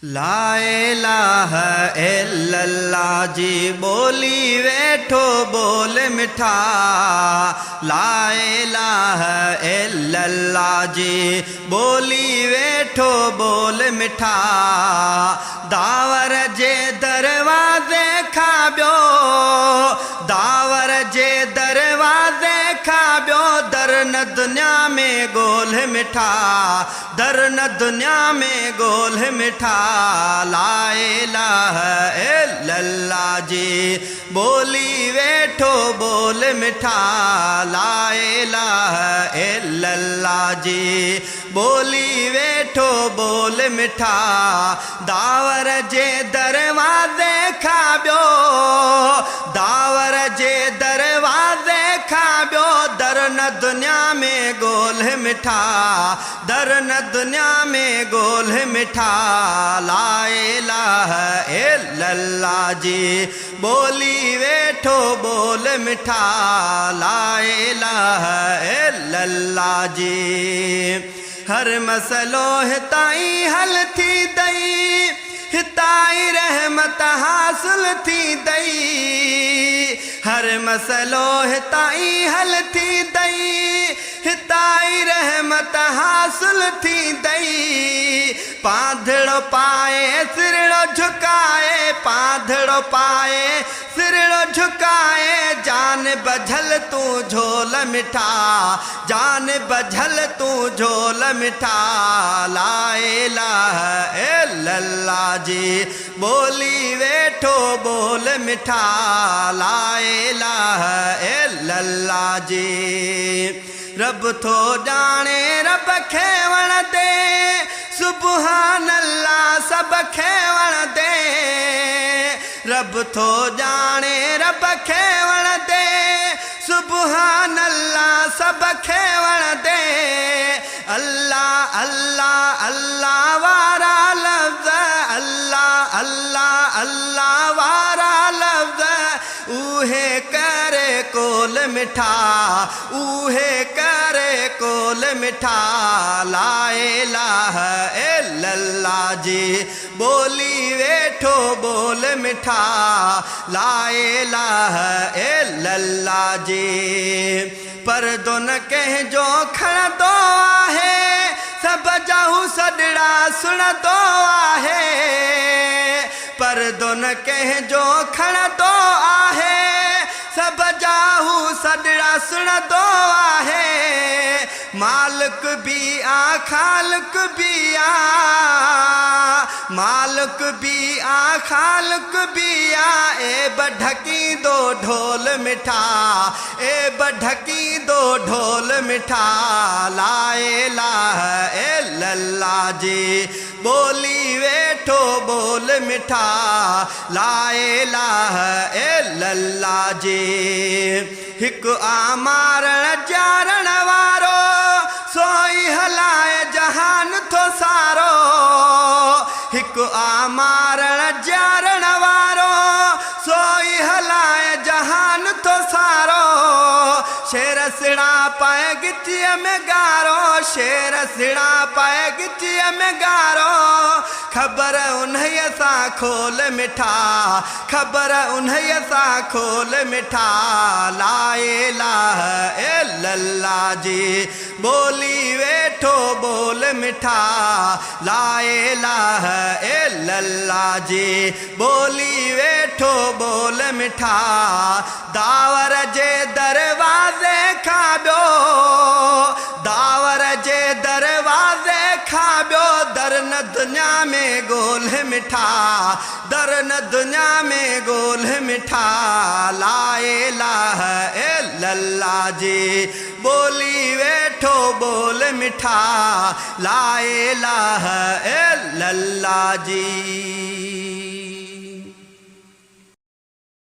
لا اله الا الله جي ٻولي ويٺو ٻول مٺا لا اله الا الله جي ٻولي ويٺو ٻول مٺا داور جي دروازي کان ٻيو داور جي دروازي کان ٻيو در نه دنيا ۾ ڳولهه مٺا در نه دنيا ۾ ڳولهه مٺا لا اله الا الله جي ٻولي ويٺو ٻول مٺا لا اله الا الله جي ٻولي ويٺو ٻول مٺا داور جي دروازي کان ٻيو داور جي دروازي کان ٻيو در نه دنيا ۾ ڳولهه مٺا در نه دنيا ۾ ڳولهه مٺا لا اله الا الله جي ٻولي ويٺو ٻول مٺا لا اله الا الله جي هر مسئلو هتان ئي حل ٿيندئي هتان ئي رحمت حاصل ٿيندئي هر مسئلو هتان ئي حل ٿيندئي هتان ئي رحمت حاصل ٿيندئي. پانڌڙو پائي سرڙو جهڪائي، پانڌڙو پائي سرڙو جهڪائي، جان بجهل تون جهول مٺا، جان بجهل تون جهول مٺا، لا اله الا الله جي ٻولي ويٺو ٻول مٺا لا اله الا الله جي رب ٿو ڄاڻي رب کي وڻندي سبحان الله سڀ کي وڻندي رب ٿو ڄاڻي رب کي وڻندي سبحان الله سڀ کي وڻندي الله الله الله وارا لفظ الله الله الله وارا لفظ اهي ڪري ڪول مٺا اهي ڪري ڪول مٺا لا اله الا الله جي ٻولي ويٺو ٻول مٺا لا اله الا الله جي پردو نه ڪنهن جو کڻندو آهي، سڀ جا هو سڏڙا سڻندو آهي. پردو نه ڪنهن جو کڻندو آهي، سڀ جا هو سڏڙا سڻندو آهي. مالڪ به آ خالق به آ، مالڪ به آ خالق به آ، عيب ڍڪيندو ڍول مٺا. عيب ڍڪيندو ڍول مٺا لا اله الا الله جي ٻولي ويٺو ٻول مٺا لا اله الا الله جي هڪ آ مارڻ جارڻ وارو سو ئي هلائي جهان ٿو سارو هڪ آ مارڻ جارڻ وارو سو ئي هلائي جهان ٿو سارو، شير سھڻا پائي ڳچيء ۾ ڳارو، شير سھڻا پائي ڳچيء ۾ ڳارو، خبر انهيء سان کول مٺا، خبر انهيء سان کول مٺا، لا اله الا الله جي ٻولي ويٺو ٻول مٺا، لا اله الا الله جي ٻولي ويٺو ٻول مٺا داور جي دروازي کان ٻيو داور جي دروازي کان ٻيو در نه دنيا ۾ ڳولهه مٺا در نه دنيا ۾ ڳولهه مٺا لا اله الا الله جي ٻولي ويٺو ٻول مٺا لا اله الا الله جي.